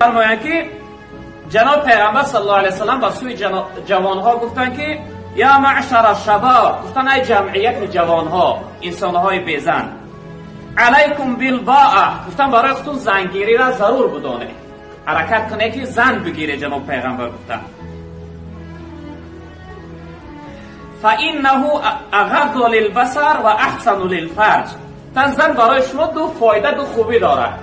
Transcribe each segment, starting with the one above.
Фармоянд ки ҷаноб пайғамбар саллаллоҳу алайҳи васаллам ба сӯи ҷавонҳо гуфтанд ки я маъшара шабоб, гуфтанд ай ҷамъияти ҷавонҳо, инсонҳои безан, алайкум билбоа, гуфтанд барои худтон зангириро зарур бидонед, ҳаракат кунед ки зан бигиред. Ҷаноб пайғамбар гуфтанд фаиннаҳу ағадду лилбасар ва аҳсану лилфарҷ. Гуфтанд зан барои шумо ду фоида, ду хубӣ дорад.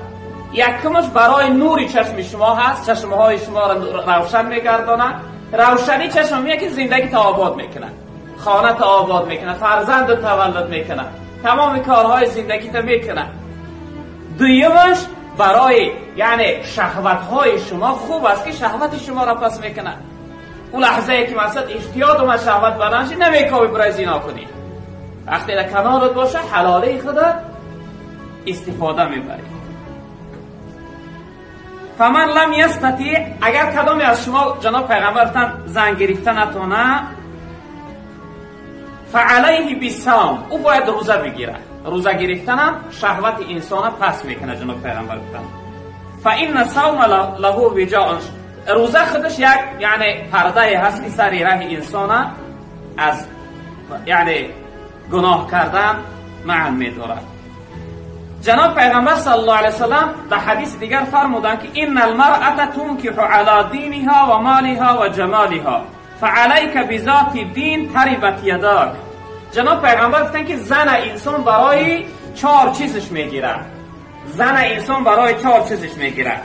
Якумаш барои нури чашми шумо ҳаст, чашмҳои шуморо равшан мегардонад. Равшании чашм меяд ки зиндагиро обод мекунад, хонаро обод мекунад, фарзандро таваллуд мекунад, тамоми корҳои зиндагиро мекунад. Дуюмаш барои яъне шаҳватҳои шумо хуб аст ки шаҳвати шуморо пас мекунад. Он лаҳзае ки мақсад иштиёқ омад, шаҳват баланд шид, намекобӣ барои зино кунӣ. Вақте дар канорат боша, ҳалолаи худо истифода мебарӣ. فمن لم یستطیع، اگر کدامی از شما جناب پیغمبر گفتن زن گرفته نتونه، فعلیه بالصوم، او باید روزه بگیره. روزه گرفتن هم شهوت انسان پس میکنه. جناب پیغمبر گفتن فان الصوم له وجاء، روزه خودش یک یعنی پرده هست که سر راه انسان از یعنی گناه کردن منع میدارد. جناب پیغمبر صلی الله علیه وسلم در حدیث دیگر فرمودند که ان المرأة تنکح علی دینها و مالها و جمالها فعلیک بذات الدین تربت یداک. جناب پیغمبر گفتند که زن انسان برای چهار چیزش میگیره. زن انسان برای چهار چیزش میگیره.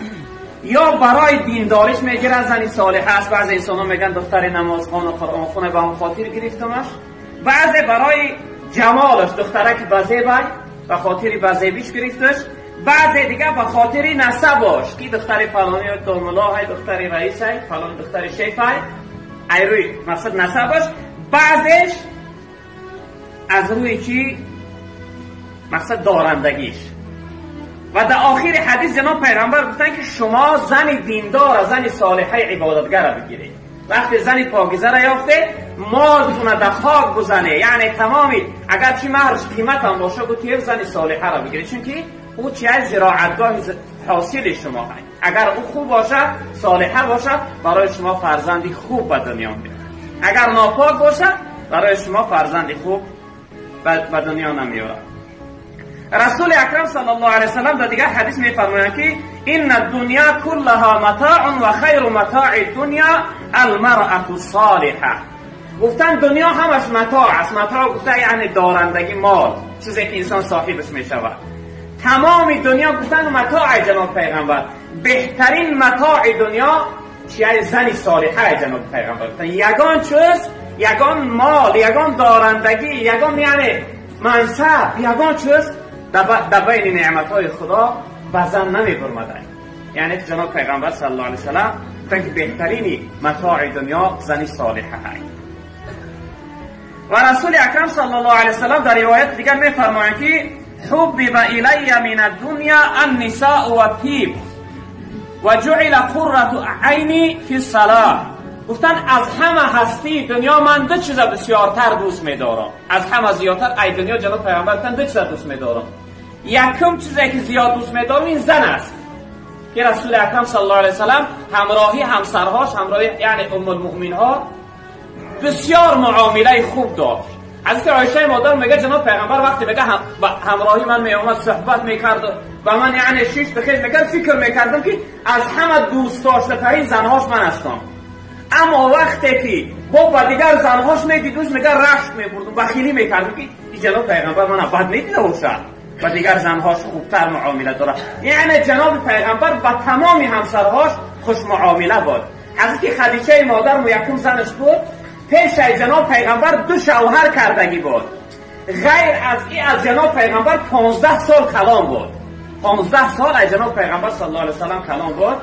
یا برای دینداریش میگیره، زنی صالح است. بعضی انسان ها میگن دختر نمازخوان و قرآن خونه به اون خاطر گرفتمش. بعضی برای جمالش، دخترک بزیبای به خاطر بزیبیش گرفتش. بعضی دیگه به خاطر نسبش که دختر فلانی داملا های، دختر رئیس های، فلان دختر شیف های، ای روی مقصد نسبش. بعضیش از روی چی؟ مقصد دارندگیش. و در آخر حدیث جناب پیغمبر گفتن که شما زن دیندار، زن صالحه عبادتگر بگیرید. وقتی زن پاکیزه را یافته، مالتون در خاک بزنه، یعنی تمامی اگر چی مهرش قیمت هم باشه، گفت یه زن صالحه را بگیرید، چون که او چی از زراعتگاه حاصل شما هست. اگر او خوب باشه، صالحه باشه، برای شما فرزندی خوب به دنیا میاره. اگر ناپاک باشه، برای شما فرزندی خوب به دنیا نمیاره. رسول اکرم صلی الله علیه وسلم در دیگر حدیث میفرمایند که ان الدنیا كلها متاع و خیر متاع الدنیا المرأة الصالحه. گفتن دنیا همش متاع است. متاع گفته یعنی دارندگی، مال، چیزی که انسان صاحبش میشود. تمام دنیا گفتن متاع. جناب پیغمبر بهترین متاع دنیا چیه؟ زنی صالحه. جناب پیغمبر گفتن یگان چیز، یگان مال، یگان دارندگی، یگان یعنی منصب، یگان چیز در بین نعمتهای خدا به زن نمیبرمده. یعنی جناب پیغمبر صلی الله علیه وسلم گفتن که بهترین متاع دنیا زنی صالحه هست. و رسول اکرم صلی الله علیه وسلم در روایت دیگر میفرمایند که حبب الی من الدنیا النساء و الطیب و جعل قرة عینی فی الصلاة. گفتن از همه هستی دنیا من دو چیز بسیارتر دوست میدارم، از همه زیادتر ای دنیا. جناب پیغمبر گفتن دو چیز دوست میدارم. یکم چیزی که زیاد دوست میدارم این زن است که رسول اکرم صلی الله علیه وسلم همراهی همسرهاش، همراهی یعنی ام المؤمنین ها، بسیار معامله خوب داشت. حضرت عایشه مادر میگه جناب پیغمبر وقتی میگه همراهی من میومد صحبت میکرد و من یعنی شش بخیر میکرد، فکر میکردم که از همه دوست داشته ترین زنهاش من هستم. اما وقتی که با دیگر زنهاش میدیدوش، میگه رشک میبردم، بخیلی میکردم که این جناب پیغمبر من بد میدیده باشه و دیگر زنهاش خوبتر معامله داره. یعنی جناب پیغمبر با تمام همسرهاش خوش معامله بود. حضرت خدیجه مادر یکم زنش بود، پیش جناب پیغمبر دو شوهر کردگی بود. غیر از این از جناب پیغمبر 15 سال کلام بود. 15 سال از جناب پیغمبر صلی الله علیه وسلم کلام بود.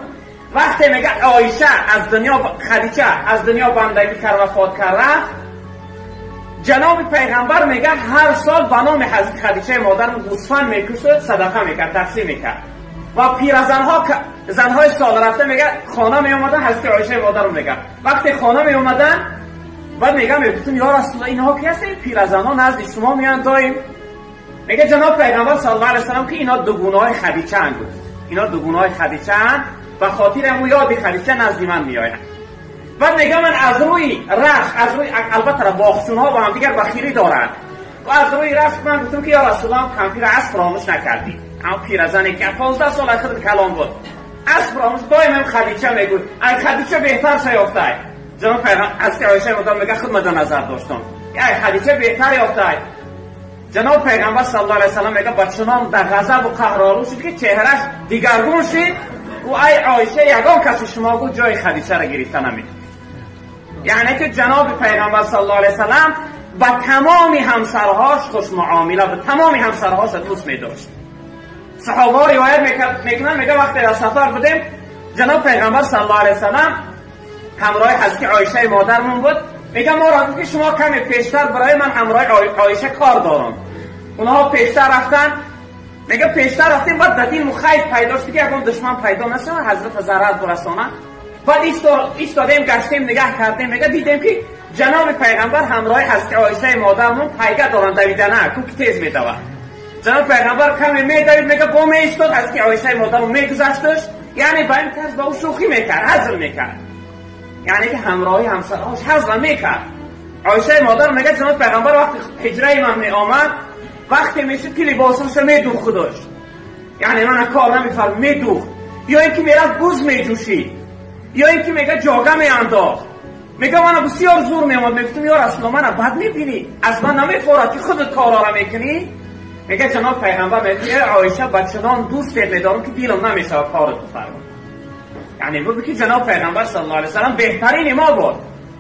وقتی میگه عایشه از دنیا، خدیجه از دنیا بندگی کرد و فوت کرد رفت، جناب پیغمبر میگه هر سال به نام حضرت خدیجه مادرم گوسفند میکشد، صدقه میکرد، تقسیم میکرد. و پیرزنها، زنهای سال رفته میگه خانه میومدن، حضرت عایشه مادرم میگه وقتی خانه میومدن، بعد میگم میگفتم یا رسول الله اینها کی هستن؟ پیرزنها نزد شما میان دایم. میگه جناب پیغمبر صلی الله علیه و سلم که اینا دو گناه خدیجه اند. اینا دو گناه خدیجه اند. به خاطر همون یاد خدیجه نزد من میآید. بعد میگه من از روی رشک، از روی البته باغچون ها با هم دیگر بخیری دارند، و از روی رشک من گفتم که یا رسول الله کمپیر از فراموش نکردی، هم پیرزنی که 15 سال خود کلام بود از فراموش، دائما خدیجه میگوید ای خدیجه بهتر شیافته. جناب پیغمبر از عایشه مادر میگه خود مد نظر داشتم ای خدیجه بهتر یافته. جناب پیغمبر صلی الله علیه و سلم میگه با چنان در غضب و قهرآلود شد که چهرهش دیگرگون شد و ای عایشه یگان کسی شما گفت جای خدیجه را گرفته نمیده. یعنی که جناب پیغمبر صلی الله علیه و سلم با تمام همسرهاش خوش معامله، به تمام همسرهاش دوست میداشت. صحابه روایت میکنن، میگه وقتی در سفر بودیم جناب پیغمبر صلی الله علیه و سلم همراه حضرت عایشه مادرمون بود، میگه ما را که شما کمی پیشتر برای من همراه عایشه کار دارم. اونها پیشتر رفتن، میگه پیشتر رفتیم، بعد در دین مخیف پیدا شد که یکم دشمن پیدا نشه حضرت ضرر برسانه. بعد ایستادیم گشتیم نگاه کردیم، میگه دیدیم که جناب پیغمبر همراه حضرت عایشه مادرمون پیگه دارن دویدنه کو که تیز میدوه. جناب پیغمبر کمی میدوید، میگه با می ایستاد، حضرت عایشه مادرمون میگذشتش، یعنی با این طرز با او شوخی میکرد، هزل میکرد، یعنی که همراهی همسرهاش هزل میکرد. عایشه مادر میگه جناب پیغمبر وقتی حجره من میآمد، وقتی میشد که لباسش میدوخت خودش، یعنی من کار نمیفرم میدوخت، یا اینکه میرفت گوز میجوشید، یا اینکه میگه جاگه میانداخت. میگه من بسیار زور میامد، میگفتم یا رسول الله من بد میبینی، از من نمیخورد که خودت کارا را میکنی. میگه جناب پیغمبر میگه عایشه با چنان دوست میدارم که دیلم نمیشه کارت بفرمایید. یعنی بود که جناب پیغمبر صلی الله علیه و سلم بهترین ما بود.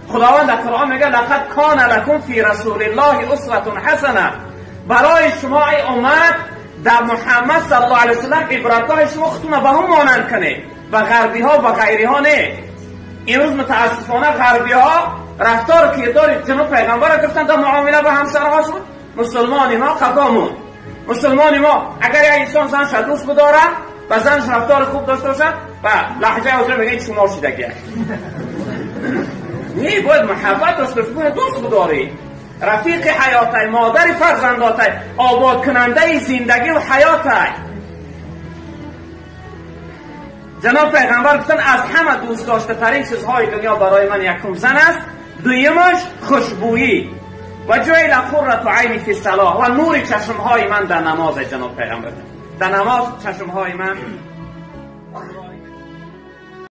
خداوند در قرآن میگه لقد کان لکم فی رسول الله اسوه حسنه، برای شما ای امت در محمد صلی الله علیه و سلم عبرت‌های شما خودتون به هم مانند کنید و غربی ها و غیری ها نه. امروز متاسفانه غربی ها رفتار کردار جناب پیغمبر را گفتن در معامله با همسرهاشون. مسلمان ما خطا موند. مسلمان ما اگر یک انسان زنش دوست بداره و زنش رفتار خوب داشته باشد و لحجه حاضر میگه شما شدگی نه، باید محبت داشته باشی، باید دوست بداری، رفیق حیاتی، مادر فرزنداتی، آباد کننده زندگی و حیاتی. جناب پیغمبر گفتن از همه دوست داشته ترین چیزهای دنیا برای من یکم زن است، دویمش خوشبویی و جعل قرة عینی فی الصلاة، و نور چشمهای من در نماز. جناب پیغمبر در نماز چشمهای من.